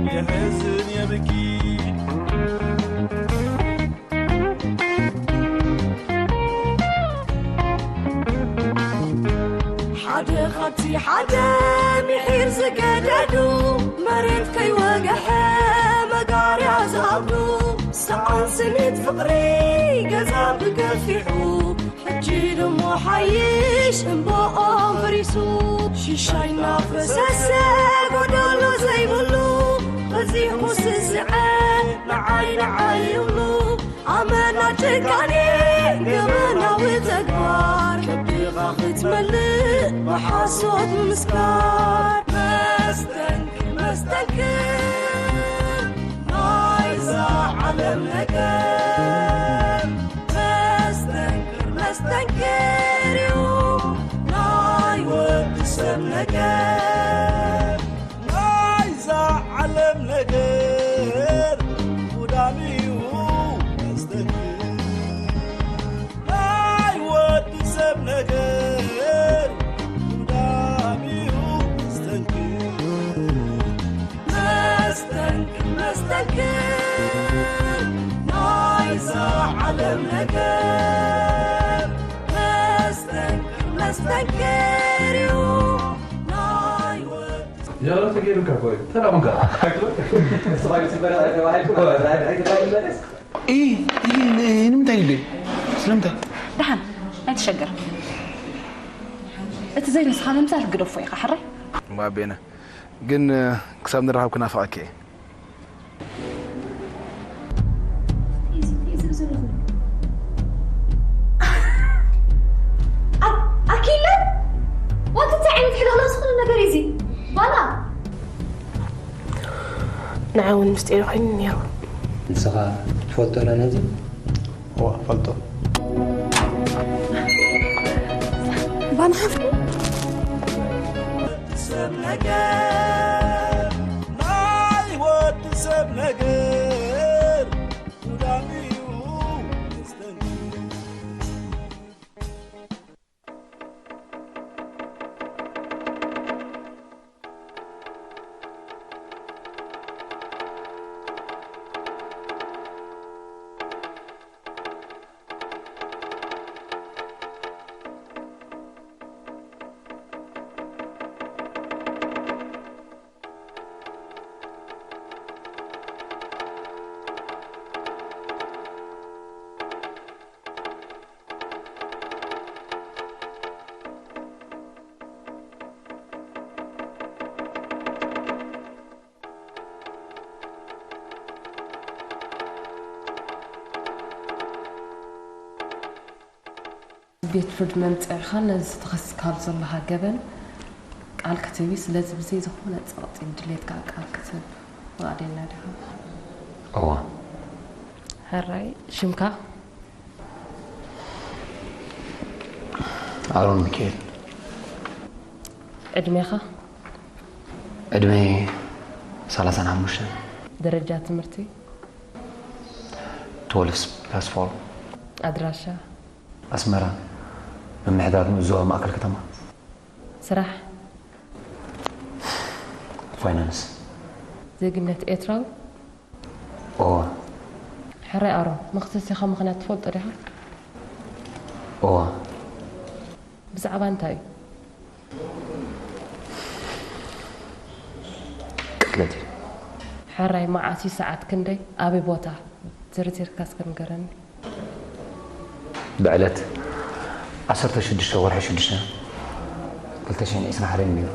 የሕዝን የብኪ። ሓደ ካብቲ ሓደ ምሒር ዝገደዱ፣ መሬት ከይወግሐ መጋርያ ዝኣብዱ፣ ሰኣን ስኒት ፍቕሪ ገዛ ብገፊሑ፣ ሕጂ ድሞ ሓይሽ እምባኦም ፈሪሱ፣ ሽሻይ እናፈሰሰ ጎደሎ ዘይብሉ፣ በዚሑ ስስዐ ንዓይ ንዓይ ይብሉ። ኣመና ጭካኔ ገበናዊ ተግባር፣ ከብድኻ ክትመልእ ብሓሶት ምስካር። መስተንክር መስተንክር ናይዛ ዓለም ነገር፣ መስተንክር መስተንክር እዩ ናይ ወዲ ሰብ ነገር። ናይዛ ዓለም ነገር ጉዳም እዩ መስተንክር። ናይ ወዲ ሰብ ነገር ጉዳም እዩ መስተንክር። መስተንክር መስተንክር ናይዛ ዓለም ነገር። መስተንክር መስተንክር እዩ ናይ ወዲ ጀረተ ገይሩካ እኮ እዩ። ሰላም እንካ። ንስኻ እዩ ትበላ ተባሂልኩ። እ፣ እ፣ ን-፣ ንምንታይ ኢለ? ስለምንታይ? ደሓን፣ ኣይትሸገር። እቲ ዘይንስኻ ምምሳል ግደፎ ኢኻ፣ ሕራይ? እሞ ኣቤነ፣ ግን ክሳብ ንራኸብ ክናፍቐኪ እየ። ኣ-፣ ኣኪለ? ዋት እንታይ ዓይነት ሕልኽላኽ ዝኾነ ነገር እዩ እዚ? ባላ? ንዓይ እውን ምስጢር ኮይኑ ነይሩ። ንስኻ ትፈልጦ ዶ ነዚ? እዋ፣ እፈልጦ። ባና ሓፍቲ? ሰብ ነገር፣ ናይ ወዲ ሰብ ነገር፣ ጉዳም እዩ መስተንክር። ቤት ፍርዲ መምጽእኻ ነዚ ተኸሲስካሉ ዘለኻ ገበን ቃል ክትህብ እዩ። ስለዚ ብዘይ ዝኾነ ጸቕጢ ንድሌትካ ቃል ክትህብ ፍቓደኛ ዲኻ? እወ። ሕራይ፣ ሽምካ? ኣሮን ሚካኤል። ዕድሜኻ? ዕድመይ ሰላሳን ሓሙሽተን። ደረጃ ትምህርቲ? ትወልፍ ፕላስ ፎር። ኣድራሻ? ኣስመራ፣ ምምሕዳር ንኡስ ዞባ ማእከል ከተማ። ስራሕ? ፋይናንስ። ዜግነት ኤርትራዊ? እወ። ሕራይ ኣሮን፣ መኽሰሲኻ ምኽንያት ትፈልጦ ዲኻ? እወ። ብዛዕባ እንታይ እዩ? ቅትለት እዩ። ሕራይ መዓስ እዩ፣ ሰዓት ክንደይ፣ ኣበይ ቦታ? ዝርዚርካ እስከ ንገረኒ። ብዕለት ዓሰርተ ሽዱሽተ ወርሒ ሽዱሽተ ክልተ ሽሕን ዕስራን ሓደ እዩ ነይሩ።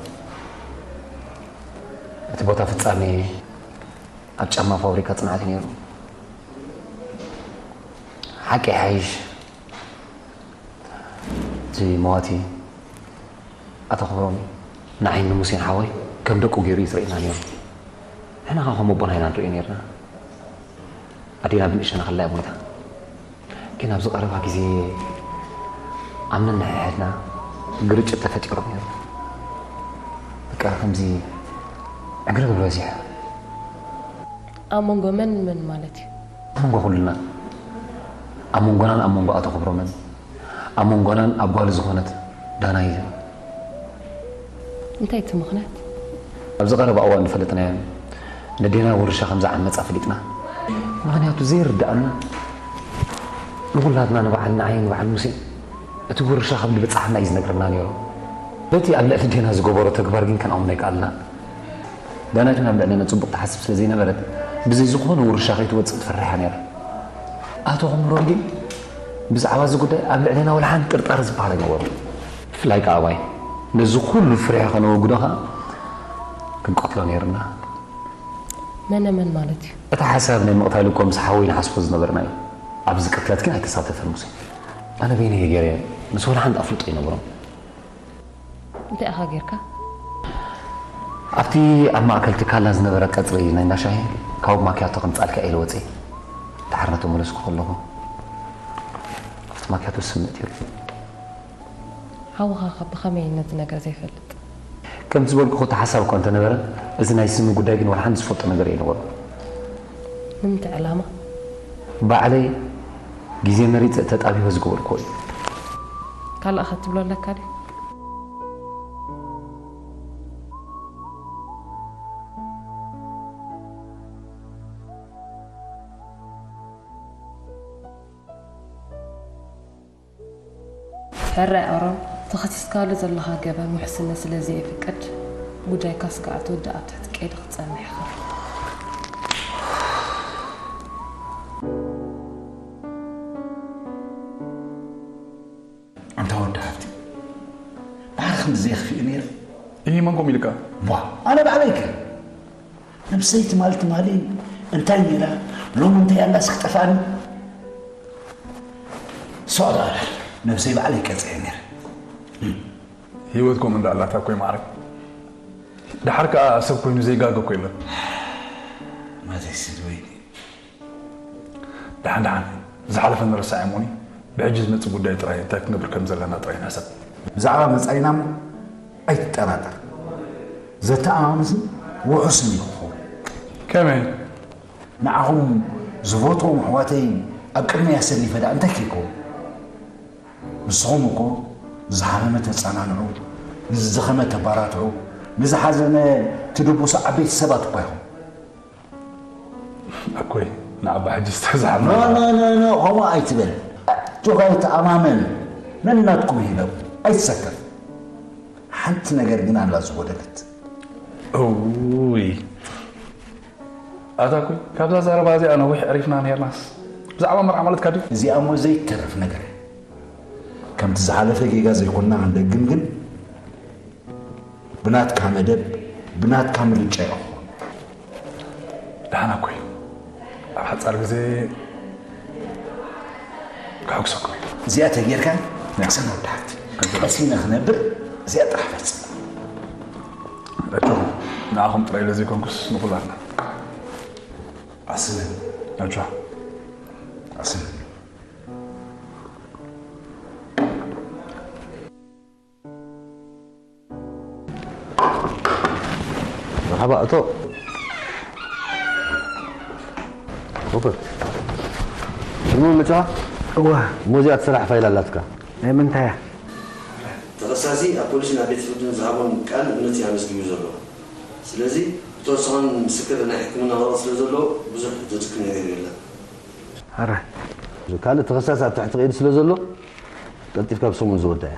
እቲ ቦታ ፍጻሜ ኣብ ጫማ ፋብሪካ ጽንዓት እዩ ነይሩ። ሓቂ ይሓይሽ፣ እቲ መዋቲ ኣቶ ክብሮም ንዓይን ንሙሴን ሓወይ ከም ደቁ ገይሩ እዩ ዝርእየና ነይሩ። ንሕና ኸኣ ከም ኣቦና ኢና ንርእዮ ነይርና። ኣዴና ብንእሽተና ከላ እያ ሞይታ። ግን ኣብዚ ቀረባ ግዜ ኣብ ነንሕድሕድና ግርጭት ተፈጢሩ ነይሩ። በቃ ከምዚ ዕግርግር በዚሑ። ኣብ መንጎ መን መን ማለት እዩ? ኣብ መንጎ ኩልና። ኣብ መንጎናን ኣብ መንጎ ኣቶ ክብሮምን። ኣብ መንጎናን ኣብ ጓሉ ዝኾነት ዳናይትን። እንታይ እቲ ምኽንያት? ኣብዚ ቀረባ እዋን ዝፈለጥናዮ ነዴና ውርሻ ከም ዝዓመጻ ፈሊጥና። ምኽንያቱ ዘይርድኣና ንኹላትና ንበዓል ንዓይ ንበዓል ሙሴ እቲ ውርሻ ከም ዝበጽሓና እዩ ዝነግረና ነይሩ። በቲ ኣብ ልዕሊ ዴና ዝገበሮ ተግባር ግን ከነኣምኖ ኣይከኣልና። ዳናይቱ ናብ ልዕለና ጽቡቕ ትሓስብ ስለ ዘይነበረት ብዘይ ዝኾነ ውርሻ ከይትወጽእ ትፈርሕ እያ ነይራ። ኣቶ ክምሮም ግን ብዛዕባ እዚ ጉዳይ ኣብ ልዕለና ወላ ሓንቲ ጥርጣረ ዝበሃል ኣይነበሮ። ብፍላይ ከኣ ኣባይ ነዚ ኩሉ ፍርሒ ከነወግዶ ከኣ ክንቀትሎ ነይርና። መነ መን ማለት እዩ? እቲ ሓሳብ ናይ ምቕታል እኮ ምስ ሓወይ ንሓስቦ ዝነበርና እዩ። ኣብዚ ቅትለት ግን ኣይተሳተፈን ሙሴ። ኣነ በይነይ ገይረ ምስ ወላ ሓንቲ ኣፍልጦ ኣይነበሮን። እንታይ ኢኻ ጌርካ? ኣብቲ ኣብ ማእከል ትካልና ዝነበረ ቀጽሪ ናይ እንዳሻሂ ካብ ማክያቶ ከምጻልካ ኢለ ወጺኤ። ድሓር እናተመለስኩ ከለኹ ኣብቲ ማክያቶ ስምዒት ይሩ። ሓውኻ ከ ብኸመይ ነቲ ነገር ዘይፈልጥ? ከምቲ ዝበልኩ እቲ ሓሳብ እኳ እንተነበረ፣ እዚ ናይ ስሚ ጉዳይ ግን ዋላ ሓንቲ ዝፈልጦ ነገር የነበሮን። ንምንታይ ዕላማ? ባዕለይ ግዜ መሪጸ ተጣቢበ ዝገበርኩዎ እዩ። ካልእ ኸ ትብሎ ኣለካ ድዩ? ሕራይ ኣሮን፣ ተኸሲስካሉ ዘለኻ ገበን ውሕስነት ስለ ዘየፍቅድ፣ ጉዳይካ ስጋዕ ትውድእ ኣብ ትሕቲ ቀይዲ ክትጸንሕ ኢኻ። ኣንታ ወዲ ሃብቲ፣ ባዕልኻ ከምዚ ዘይኽፍእ ነይረ። እሂ፣ መን ከምኡ ኢልካ? ዋ፣ ኣነ ባዕለይ ከ? ነብሰይ ትማል ትማሊ እንታይ ነይራ፣ ሎም እንታይ ኣላ እስኪ ጠፍኣኒ። ሶዕዳ ነብሰይ ባዕለይ ቀጽዐ ነይረ። ህይወት ከምኡ እንዳላታ እኮ እዩ ማዕረግ። ደሓር ከኣ ሰብ ኮይኑ ዘይጋገ እኮ የለን። ማዘይ ስድወይ። ደሓን ደሓን፣ ዝሓለፈ ንረሳዕ እሞኒ፣ ብሕጂ ዝመጽእ ጉዳይ ጥራይ እንታይ ክንገብር ከም ዘለና ጥራይ ንሕሰብ። ብዛዕባ መጻኢና እሞ ኣይትጠራጠር። ዘተኣማምዝን ውሑስን እዩ ክኸውን። ከመይ? ንዓኹም ዝፈትዎም ኣሕዋተይ ኣብ ቅድመይ ኣሰሊፈ ደኣ እንታይ ከይከውን? ንስኹም እኮ ንዝሓመመ ተጸናንዑ፣ ንዝደኸመ ተባራትዑ፣ ንዝሓዘነ ትድብሱ ዓበይቲ ሰባት እኳ ኢኹም። ኣኮይ፣ ንዓባ ሕጂ ዝተዛሓምና። ኖ፣ ኖ፣ ኖ፣ ኖ፣ ከምኡ ኣይትበል። ኣጆኻ ኣይተኣማመን። ነናትኩም ሂበው። ኣይትሰከፍ። ሓንቲ ነገር ግን ኣላ ዝጎደለት። እውይ። ኣታ ኣኮይ፣ ካብዛ ዘረባ እዚኣ ነዊሕ ዕሪፍና ነይርናስ። ብዛዕባ መርዓ ማለትካ ድዩ? እዚኣ እሞ ዘይተርፍ ነገር እያ። ከምቲ ዝሓለፈ ጌጋ ዘይኮንና ክንደግም ግን፣ ብናትካ መደብ፣ ብናትካ ምርጫ እዩ ክኸውን። ደሓን ኣኮይ፣ ኣብ ሓጻር ግዜ ክሕጉሰኩም እዩ። እዚኣ ተጌርካ፣ ቅሰና ወዲ ሓብቲ። ቀሲነ ክነብር፣ እዚኣ ጥራሕ ፈጽም። ኣጆኹም፣ ንዓኹም ጥራይ ኢለ ዘይኮንኩስ ንኹላትና። ኣስምን። ኣጆኻ። ኣስምን። መርሓባ፣ እቶ። ኦኬ። ሽሙ ምጫ? እወ። እሞ እዚኣ ትስራሕ ፋይል ኣላትካ። ናይ ምንታይ እያ? ተኸሳሲ ኣብ ፖሊስን ኣብ ቤት ፍርድን ዝሃቦም ቃል እምነት እዩ ኣመስጊቡ ዘሎ። ስለዚ፣ ብተወሳኺ ምስክር ናይ ሕክምና ወረቐት ስለ ዘሎ፣ ብዙሕ ዘድክም ነገር የለን። ኣረ። ካልእ ተኸሳሲ ኣብ ትሕቲ ቀይዲ ስለ ዘሎ፣ ቀልጢፍካ ብሰሙን ዝወዳ እያ።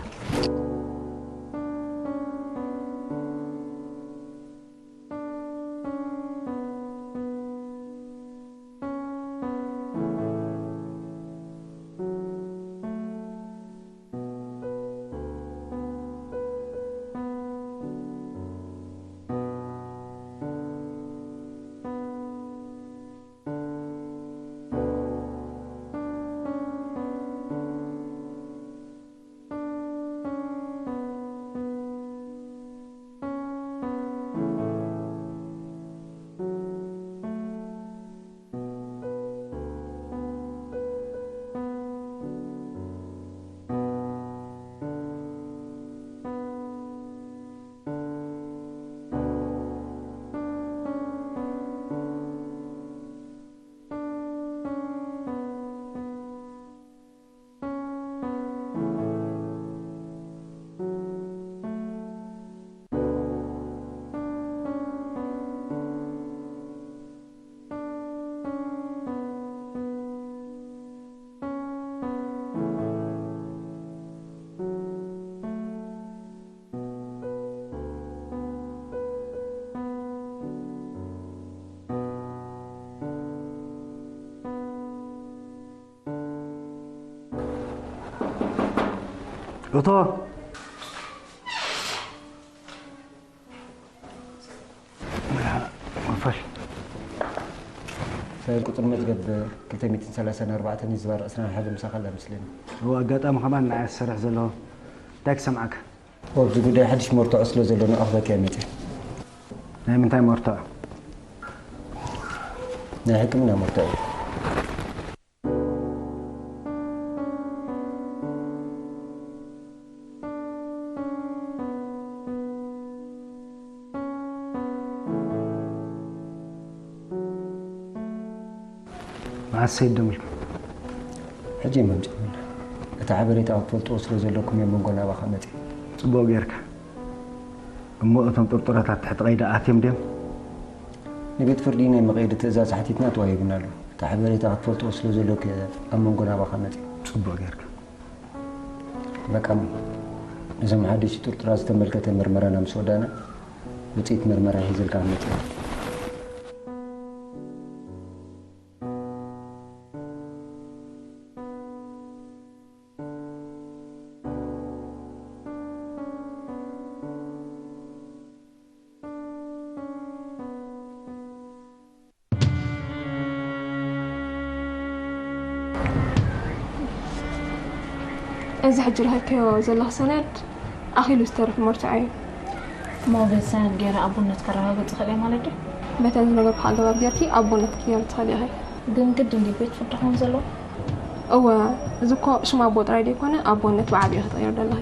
እቶ ክፈል። ሰብ ቁፅሪ መዝገብ ክልተ ሚእትን ሰላሳን ኣርባዕተን ዝባር ዕስራን ሓደ ምሳኻ ኣላ መስለኒ። እዎ፣ ኣጋጣሚ ከማን ንዓይ ዝሰርሕ ዘሎ። እንታይ ክሰምዓካ? ኣብዚ ጉዳይ ሓድሽ መርትዖ ስለ ዘሎ ንኣኽበካ እየ መፅየ። ናይ ምንታይ መርትዖ? ናይ ሕክምና መርትዖ እዩ። መዓስ ሰይድ ደሚልኩም? ሕጂ እዮም ኣምጺኦምና። እቲ ሓበሬታ ክትፈልጥዎ ስለ ዘለኩም እዮም መንጎ ናባኻ መጺኦም። ጽቡቕ ጌርካ። እሞ እቶም ጥርጡራት ኣብ ትሕቲ ቀይዲ ኣትዮም ድዮም? ንቤት ፍርዲ ናይ መቐየዲ ትእዛዝ ሓቲትና ተዋሂቡና ኣሎ። እቲ ሓበሬታ ክትፈልጥዎ ስለ ዘለኩ እየ ኣብ መንጎ ናባኻ መጺአ። ጽቡቕ ጌርካ። በቃ እሞ፣ ነዞም ሓደሽቲ ጥርጡራት ዝተመልከተ ምርመራና ምስ ወዳእና፣ ውጽኢት ምርመራ ሒዘልካ ክንመጽእ ኢና። እዚ ሕጂ ረኺብክዮ ዘለኺ ሰነድ ኣኺሉ ዝተርፍ መርትዖ እዩ። እሞ በዚ ሰነድ ገይረ ኣቦነት ከረጋግጽ እኽእል እየ ማለት ድዩ? በተን ዝነገርኩኺ ኣገባብ ጌርኪ ኣቦነት ክትገብሪ ትኽእሊ ኢኺ። ግን ግድን ድዩ ቤት ፍርዲ ክኸውን ዘለዎ? እወ፣ እዚ እኮ ሽም ኣቦ ጥራይ ዘይኮነ ኣቦነት ብዓቢኡ ክትቕይሪ ዘለኺ።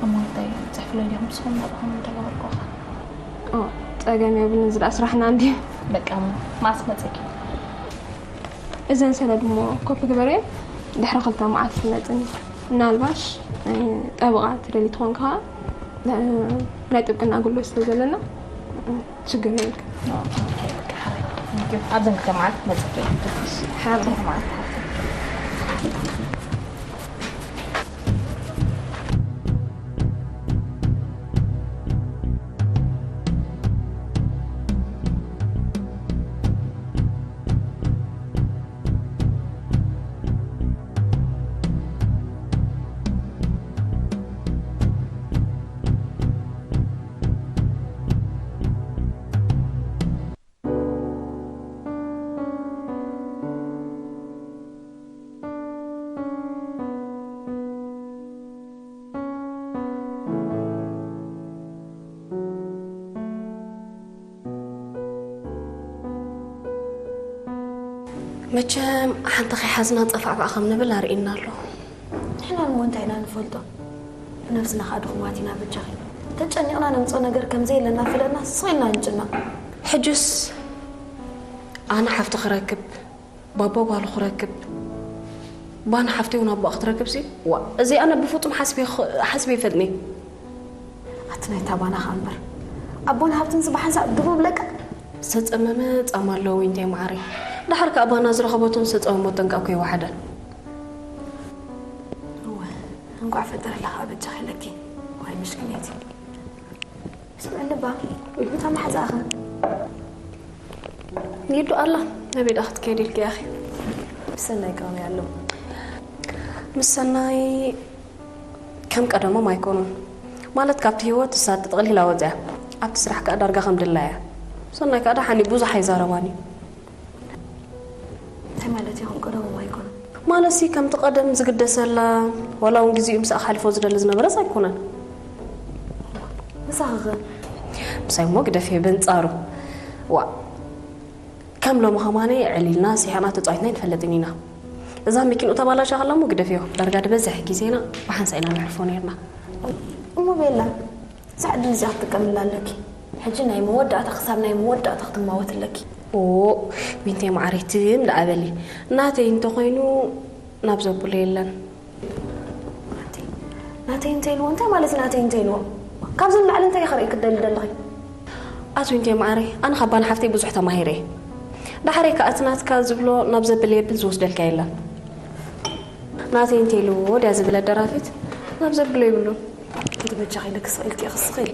እሞ እንታይ ጽሕፍለይ ዲኹም ንስኹም ናባኹም እንተገበርኩኻ? ኦ፣ ጸገም የብሉን፣ እዚ ደኣ ስራሕና እንድዩ። በቃ እሞ መዓስ ክመጸኪ? እዘን ሰነድ እሞ ኮፒ ግበርየን፣ ድሕሪ ክልተ መዓልቲ ክመጽኒ። ምናልባሽ፣ እ፣ ጠበቓ ትደሊ ትኾን ከኣ፣ እ፣ ናይ ጥብቅና ኣገልግሎት ስለ ዘለና፣ እ፣ ሽግር የብልካ። ኦኬ፣ በቃ ሓራይ። ቴንኪዩ። ኣብዘን ክልተ መዓልቲ ክመጽእ እየ። ሓራይ። ክልተ መዓልቲ። መቸም ሓንቲ ከይሓዝና ጸፋዕፋዕ ከም ንብል ኣርእየና ኣሎ። ንሕና እሞ እንታይ ኢና ንፈልጦ? ብነብስና ከኣ ድኹማት ኢና በጃኺ። ተጨኒቕና ነምጽኦ ነገር ከም ዘየለና ፈለጥና ስቕ ኢልና ንጭነቕ። ሕጅስ ኣነ ሓፍቲ ክረክብ፣ ባቦ ጓሉ ክረክብ፣ ባና ሓፍቲ እውን ኣቦኣ ክትረክብ ሲ? ዋ፣ እዚ ኣነ ብፍጹም ሓስቤ ኽ-፣ ሓስቤ ይፈልጥኒ። ኣቲ ናይታ ባና ኸኣ እምበር። ኣቦን ሃብትን ሲ ብሓንሳእ ድቡ ብለካ? ዝተጸመመ ጻማ ኣለዎ ዊንተይ መዓረይ። ደሓር ከኣ ባና ዝረኸበቶን ዝተጸመሞ ጠንቃ እኮ ይወሓደን። እወ፣ እንቋዕ ፈጠረላ ኸኣ በጃኺ ኢለኪ። ዋይ፣ ምስኪነይቲ። ስምዕኒ እባ፣ እታ መሓዛኣ ኸ? ኒዱ ኣላ፣ ናበይ ደኣ ክትከይድ ኢልኪ ኢኺ? ብሰናይ ከመይ ኣሎ? ምስ ሰናይ ከም ቀደሞም ኣይኮኑን። ማለት ካብቲ ህይወት እሳ ተጠቕሊላ ወጽያ። ኣብቲ ስራሕ ከኣ ዳርጋ ከም ድላያ። ሰናይ ከኣ ደሓን እዩ፣ ብዙሕ ኣይዛረባን እዩ። እንታይ ማለት እዩ ከም ቀደሞም ኣይኮኑን? ማለትሲ ከምቲ ቀደም ዝግደሰላ፣ ዋላ እውን ግዜኡ ምሳኣ ከሕልፎ ዝደሊ ዝነበረስ ኣይኮነን። ምሳኺ ኸ? ምሳይ እሞ ግደፍዮ በንጻሩ። ዋእ፣ ከም ሎሚ ኸማነይ ዕሊልና፣ ስሒቕና፣ ተጻዊትና ኣይንፈልጥን ኢና። እዛ መኪንኡ ተባላሽያ ኸላ እሞ ግደፍዮ። ዳርጋ ዝበዝሕ ግዜና ብሓንሳእ ኢና ነሕልፎ ነይርና። እሞ ቤላ፣ እዛ ዕድል እዚኣ ክትጥቀምላ ኣለኪ። ሕጂ ናይ መወዳእታ ክሳብ ናይ መወዳእታ ክትማወት ኣለኪ። ኦ፣ ዊንተይ መዓረይ ትም ደኣ በሊ። ናተይ እንተኾይኑ ናብ ዘብሎ የለን። ናተይ፣ ናተይ እንተ ኢልዎ እንታይ ማለት እዩ ናተይ እንተ ኢልዎ? ካብዚ ንላዕሊ እንታይ ኢኺ ክርኢ ክትደሊ ዘለኺ? ኣቲ ዊንተይ መዓረይ፣ ኣነ ካብ ባና ሓፍተይ ብዙሕ ተማሂረ እየ። ዳሕረይ ከኣ እቲ ናትካ ዝብሎ ናብ ዘብል የብል ዝወስደልካ የለን። ናተይ እንተ ኢልዎ ድያ ዝብለት ደራፊት፣ ናብ ዘብሎ የብሉን። ኪዲ በጃኺ ኢለኪ ስቕ ኢልኪ ኢኺ ስቕ ኢል።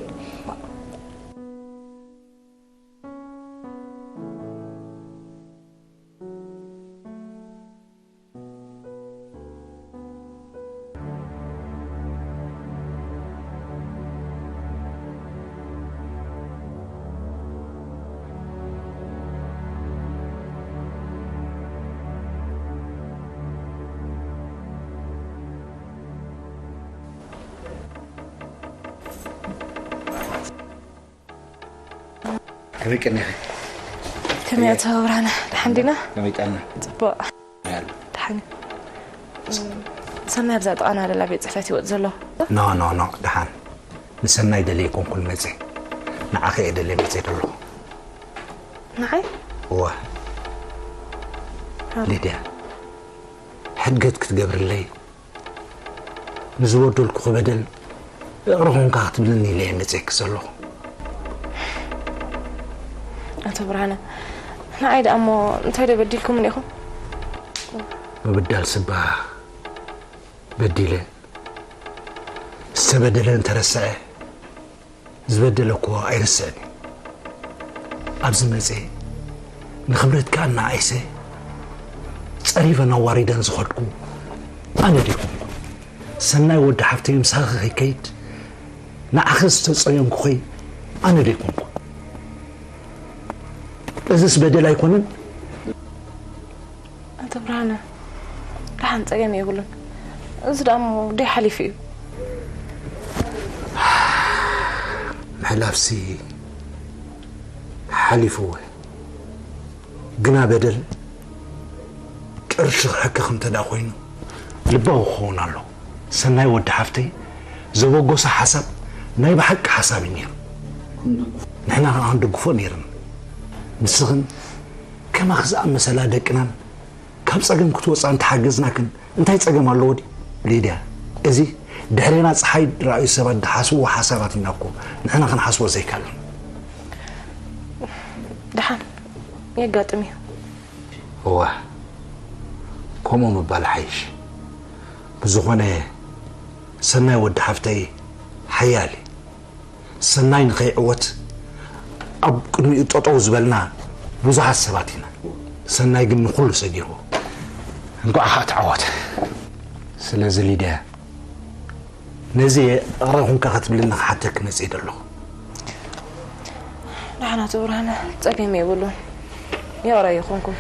ከመይ ቀኒኺ? ከመይ ኣቶ ብርሃነ? ደሓን ዲና? ከመይ ቀና? ጽቡቕ። ያሉ። ደሓን። ሰናይ ኣብዛ ጥቓና ደላ ቤት ጽሕፈት ይወጽእ ዘሎ። ኖ፣ ኖ፣ ኖ፣ ደሓን። ንሰናይ ደልየ ኣይኮንኩን መጽየ። ንዓኺ እየ ደልየ መጽየ ዘለኹ። ንዓይ? እወ። ሃ። ሊድያ፣ ሕድገት ክትገብርለይ፣ ንዝበደልኩኺ በደል ይቕረ ኹንካ ክትብልኒ ኢለ እየ መጺኤኪ ዘለኹ። ኣቶ ብርሃነ፣ ንዓይ ደኣ እሞ እንታይ ዶ በዲልኩምኒ ኢኹም? ምብዳል ስባ በዲለ፣ ዝተበደለ እንተረስዐ፣ ዝበደለ እኮ ኣይርስዕን እዩ። ኣብዚ መጽየ ንኽብረትካ እናኣይሰ ጸሪፈን ኣዋሪደን ዝኸድኩ ኣነ ዶ ኣይኮንኩ? ሰናይ ወዲ ሓፍተይ ምሳኺ ከይከይድ ንዓኺ ዝተጸየንኩኺ ኣነ ዶ ኣይኮንኩ? እዝስ በደል ኣይኮነን? ኣቶ ብርሃነ፣ ደሓን ጸገም የብሉን። እዚ ደኣ እሞ ደይ ሓሊፉ እዩ። ምሕላፍሲ ሓሊፉ እወ። ግና በደል ቅርሺ ክሕክኽ እንተ ደኣ ኮይኑ ልባዊ ክኸውን ኣሎ። ሰናይ ወዲ ሓፍተይ ዘበገሶ ሓሳብ ናይ ብሓቂ ሓሳብ እዩ ነይሩ። ንሕና ከኣ ክንድግፎ ነይርና። ንስኽን ከማኺ ዝኣመሰላ ደቅናን ካብ ጸገም ክትወጻ እንተሓገዝናክን እንታይ ጸገም ኣለዎ ድዩ? ሊድያ፣ እዚ ድሕሬና ጸሓይ ዝረኣዩ ሰባት ዝሓስብዎ ሓሳባት ኢና እኮ ንሕና ክንሓስቦ ዘይከኣልና። ደሓን የጋጥም እዩ። እወ፣ ከምኡ ምባል ሓይሽ። ብዝኾነ ሰናይ ወዲ ሓፍተይ ሓያል እዩ። ሰናይ ንኸይዕወት ኣብ ቅድሚኡ ጠጠው ዝበልና ብዙሓት ሰባት ኢና። ሰናይ ግን ንኹሉ ሰጊርዎ። እንኳዕ ኸኣ ተዓወተ። ስለዚ ሊድያ፣ ነዚ እቕረ ኩንካ ክትብልኒ ክሓተኪ መጽእ ደለኹ። ደሓን ኣቶ ብርሃነ፣ ጸገም የብሉን። ይቕረ ይኹንኩም።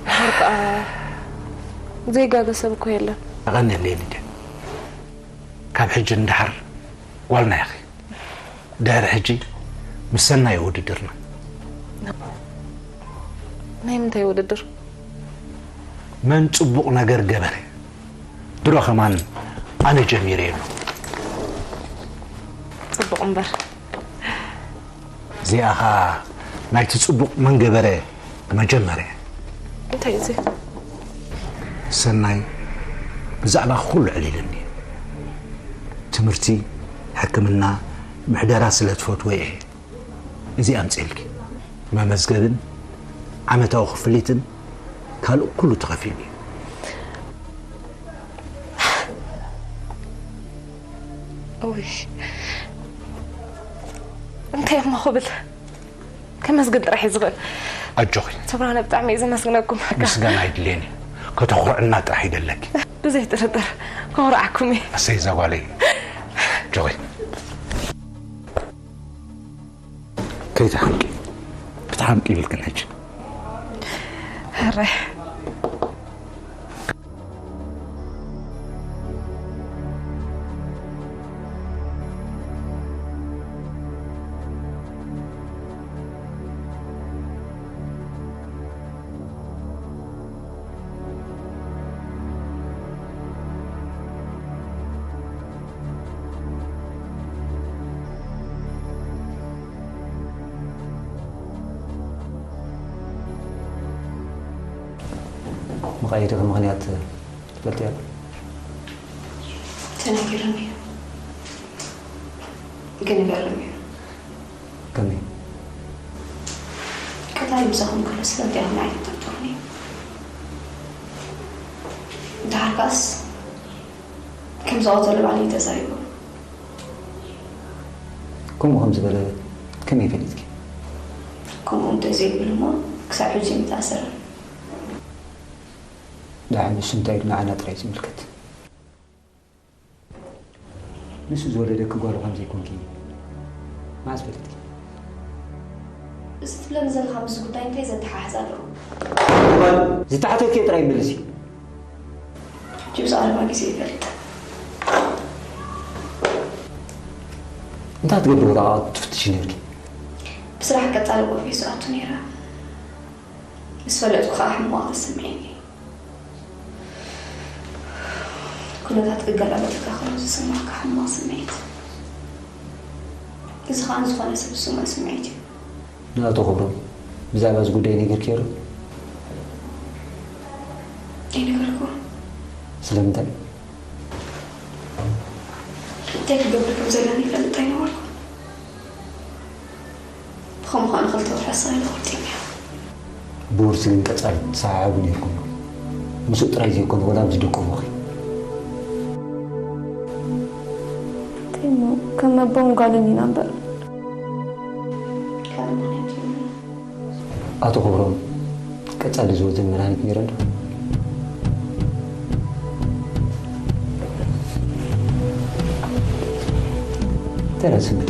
ድሓር ከኣ ዘይጋገ ሰብ እኮ የለን። ኣቐንየለይ ሊድያ። ካብ ሕጂ ንደሓር ጓልና ኢኺ። ድሕሪ ሕጂ ምስ ሰናይ ውድድርና። ናይ ምንታይ ውድድር? መን ጽቡቕ ነገር ገበረ? ድሮ ከማን ኣነ ጀሚረ የሉ። ጽቡቕ እምበር። እዚኣ ኸኣ ናይቲ ጽቡቕ መን ገበረ መጀመርያ። እንታይ እዚ? ሰናይ ብዛዕባ ኩሉ ዕሊልኒ። ትምህርቲ፣ ሕክምና፣ ምሕደራ ስለ ትፈትዎ እየ እዚ ኣምጽኤልኪ። መመዝገብን ዓመታዊ ክፍሊትን ካልእ ኩሉ ተኸፊሉ እዩ። እውይ፣ እንታይ እሞ ክብል? ከመስግን ጥራሕ እየ ዝኽእል። ኣጆኺ። ኣቶ ብርሃነ፣ ብጣዕሚ እየ ዘመስግነኩም። ምስጋና ኣይድልየን እዩ። ከተኹርዕና ጥራሕ ይደለኪ። ብዘይ ጥርጥር ከኹርዓኩም እየ። ኣሰይ፣ እዛ ጓለይ። ኣጆኺ። ከይትሓምቂ። ክትሓምቂ ይብልክን ሕጂ። ሕራይ። መቐየሪኺ ምኽንያት ትፈልጥያ ዶ? ተነጊሩኒ እዩ። ግን ይገርም እዩ። ከመይ? ቀታሊ ምሳኹም ከሎ ስለምንታይ ኢኹም ንዓይ ትጥርጥሩኒ? ደሓር ከኣስ ከም ዝቐተሎ ባዕሉ እዩ ተዛሪቡ። ከምኡ ከም ዝበለ ከመይ ፈሊጥኪ? ከምኡ እንተዘይብል እሞ ክሳብ ሕጂ ኣይምተኣሰረን። ደሓር ንሱ እንታይ ኢሉ ንዓና ጥራይ እዩ ዝምልከት። ንሱ ዝወለደኪ ጓሉ ከም ዘይኮንኪ መዓስ ፈሊጥኪ? እዚ ትብለኒ ዘለኻ ምስ ጉዳይ እንታይ ዘተሓሕዝ ኣለዎ? ዝተሓተኪ ጥራይ መልሲ። ሕጂ ብዛዕባ ግዜ ይፈልጥ። እንታይ ትገብሪ ወረቓቕቲ ትፍትሺ ነይርኪ? ብስራሕ ቀጻሊ ወፊ ዝኣቱ ነይረ። ምስ ፈለጥኩ ከዓ ሕማቕ ተሰሚዕኒ። ኩነታት ክገላበጠካ ከሎ ዝስማዕካ ሕማቕ ስምዒት፣ እዚ ከዓ ንዝኾነ ሰብ ዝስምዖ ስምዒት እዩ። ንኣቶ ክብሮም ብዛዕባ እዚ ጉዳይ ነጊርክዮ ዶ? ኣይነገርኩዎን። ስለምንታይ? እንታይ ክገብር ከም ዘለኒ ይፈልጥ ኣይነበርኩን። ብኸምኡ ኸኣ ንኽልተ ወርሒ ኣሳኢሉ ኣቑርጢምዮ። ብውርሲ ግን ቀጻሊ ትሰሓሓቡ ነይርኩም። ምስኡ ጥራይ ዘይኮነ፣ ወላ ምስ ደቁ እሞ። እንታይ እሞ፣ ከም ኣቦን ጓልን ኢና እምበር። ካልእ ምኽንያት የብሉን። ኣቶ ክብሮም፣ ቀጻሊ ዝወዘን መድሃኒት ነይረን ዶ? እንታይ ደኣ ስምዒት?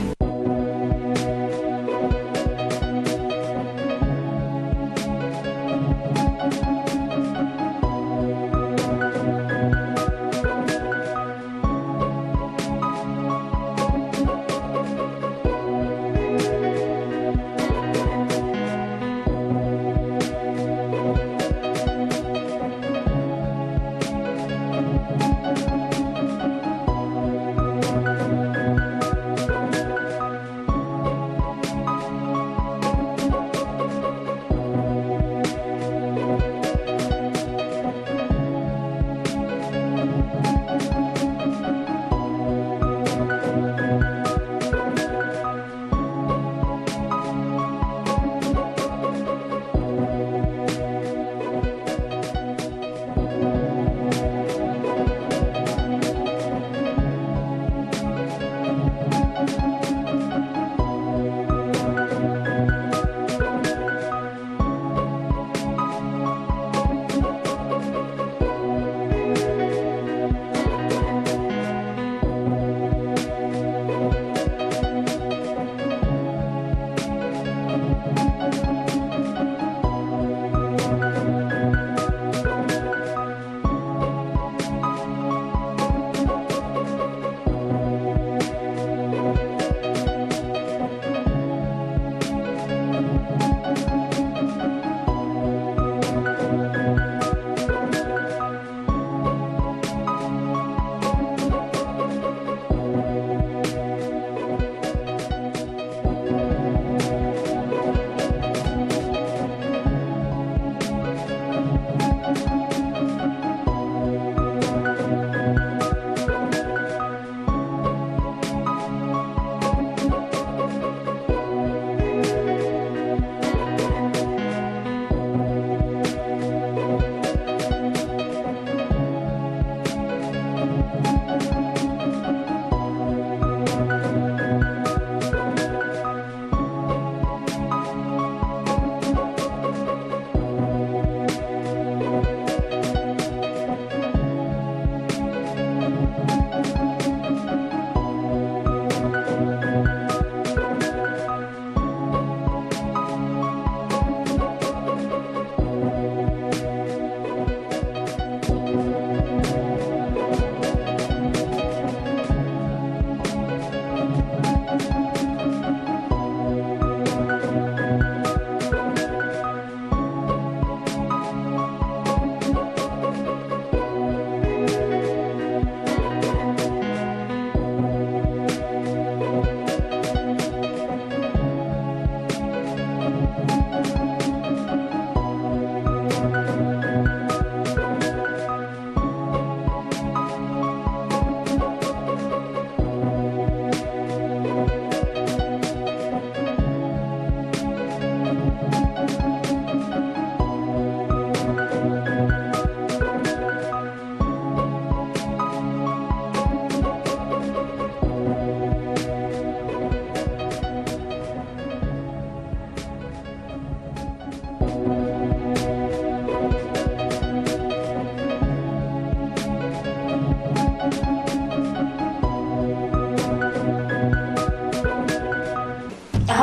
ኣሃ፣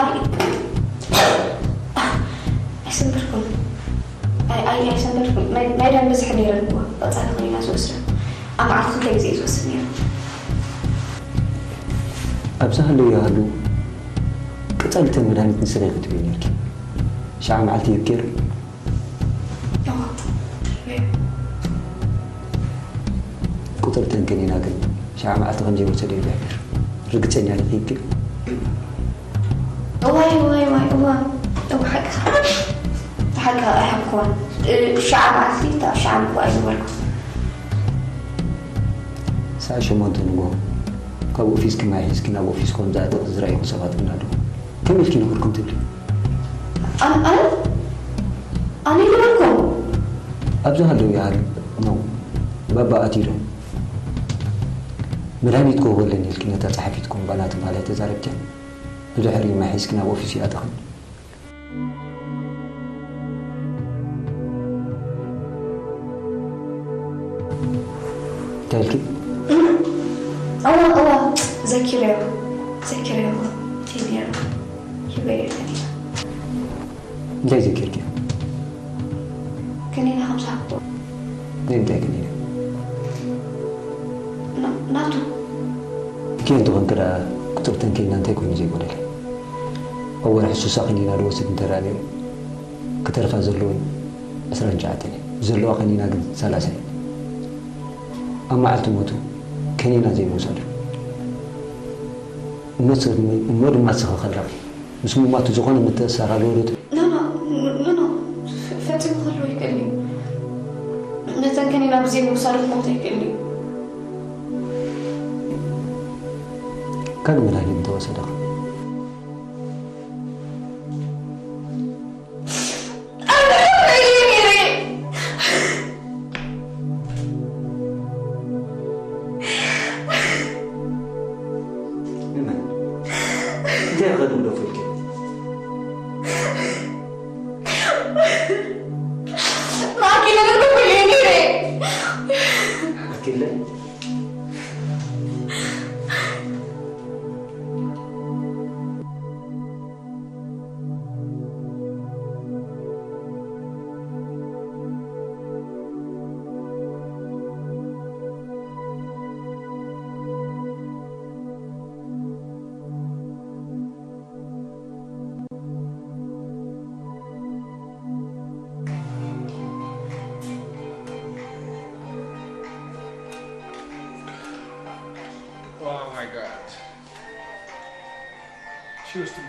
ኣይሰንበድኩን። ኣይ፣ ኣይ፣ ኣይሰንበድኩን። ናይ፣ ናይ ደም ብዝሒ ነይረን እኮ። ቀጻሊ ኮይና ዝወስዳ። ኣብ መዓልቲ ክልተ ግዜ እዩ ዝወስድ ነይሩ። ኣብዛ ሃለዉ ይሃሉ፣ ቅጸልትን መድሃኒት ንስኺ ክትብዪ ነይርኪ። ሸዓ መዓልቲ ይብኪ ሩ። ቁጽሪ እተን ከኒና ግን ሸዓ መዓልቲ ከም ዘይወሰደ ይሕብር። ርግጸኛ ዲኺ ይብኪ? እዋይ እዋይ እዋይ እዋ እዋ ሓቅኻ ሓቅኻ ኣይሓብክዋን። ሸዓ መዓልቲ እታ ሸዓ እኳ ኣይነበርኩ። ሰዓት ሸሞንተ ንግሆ ካብ ኦፊስኪ ማይ ሒዝኪ ናብ ኦፊስኩም ዝኣተኺ ዝረኣይኩ ሰባት ግን ኣለዉ። ከመይ ኢልኪ ንኹልኩም ትብሊ? ኣነ ኣነ ኣነ ይነበርኩም። ኣብዚ ሃለዉ ይሃሉ ነው። ባባ ኣትዩ ዶ? መድሃኒት ክህቦ ኣለኒ ኢልኪ ነታ ጸሓፊትኩም ባና ትበሃል ኣይተዛረብክያን? ብድሕሪኡ ማይ ሒዝኪ ናብ ኦፊስ ይኣተኽን። እንታይ ኢልኪ? እዋ እዋ ዘኪረዮ ዘኪረዮ ቴዲ ሂበዮ ከኒና። እንታይ ዘኪርኪ? ከኒና ከም ዝሃብኩ። ናይ እንታይ ከኒና? ናቱ። ኪ እንተኾንኪ ደኣ ቁጽሪ እተን ከኒና እንታይ ኮይኑ ዘይጎደለ? ኣብ ወርሒ ሱሳ ከኒና ዝወስድ እንተ ደኣ ነይሩ፣ ክተርፋ ዘለወን ዕስራን ትሽዓተን እየን። ዘለዋ ከኒና ግን ሰላሳ እየን። ኣብ መዓልቲ ሞቱ ከኒና ዘይምውሳዱ። እሞ ስ-፣ እሞ ድማ ስኺ ከለኺ ምስ ሙማቱ ዝኾነ ምትእስሳር ኣለዎ ዶ ትብሊ? ኖ ኖ ኖ ኖ ፈ-፣ ፈጺሙ ክህልዎ ይክእል እዩ። ነተን ከኒና ብዘይ ምውሳዱ ክሞት ኣይክእል እዩ። ካልእ መድሃኒት እንተወሰደ ኸ? ንመን? እንታይ ኸድምዶ ፈልኪ? ማኪለ ነግዶ ኩሌ ነይረ። ኣኪለ? Oh my God. She was too.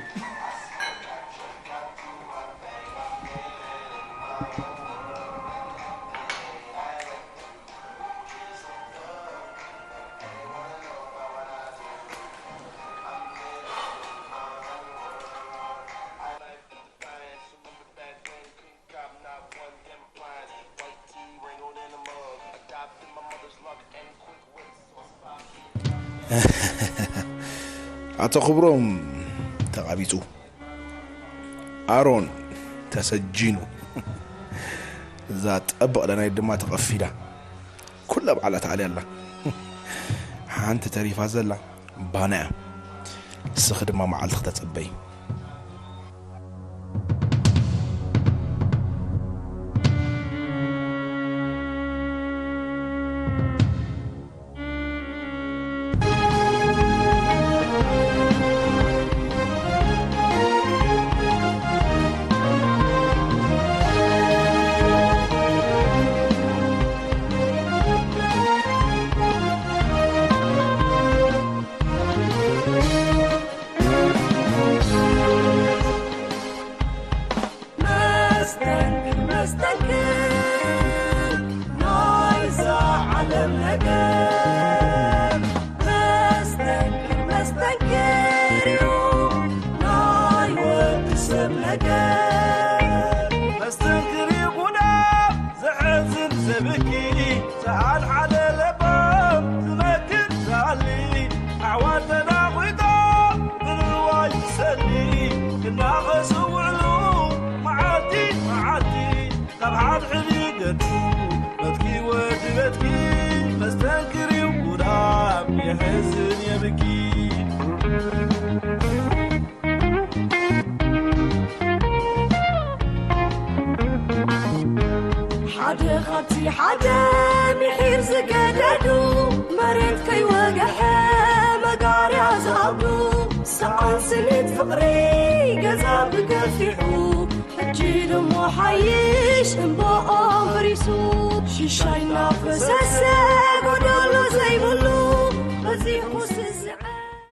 ኣቶ ክብሮም ተቓቢጹ፣ ኣሮን ተሰጂኑ፣ እዛ ጠበቕ ደናይት ድማ ተቐፊዳ፣ ኩላ ባዕላ ተኣልያ ኣላ። ሓንቲ ተሪፋ ዘላ ባና እያ። ንስኺ ድማ መዓልትኺ ተጸበዪ። መስተንክር መስተንክር ናይዛ ዓለም ነገር መስተንክር መስተንክር እዩ ናይ ወዲ ሰብ ነገር መስተንክር እዩ ጉዳም ዘሐዝን ዘብኪ ዝሓድሓደ ለባም ዝመክር ዝሃሊ ኣሕዋት ተናኺጦም ምርዋይ ዝሰሊ ክናኸሱ ውዕሉ መዓልቲ መዓልቲ ካብ ሓድሕድ ይገድፉ በትኪ ወዲ በትኪ መስተንክር እዩ ጉዳም የሕዝን የብኪ። ሓደ ካብቲ ሓደ ምሒር ዝገደዱ መሬት ከይወግሐ መጋርያ ዝሃብዱ ሰዓን ስኒት ፍቕሪ ፊዑ ሕጂ ደሞ ሓይሽ እምባኦም ፈሪሱ ሽሻይ እናፈሰሰ ጎደሎ ዘይብሉ በዚኹ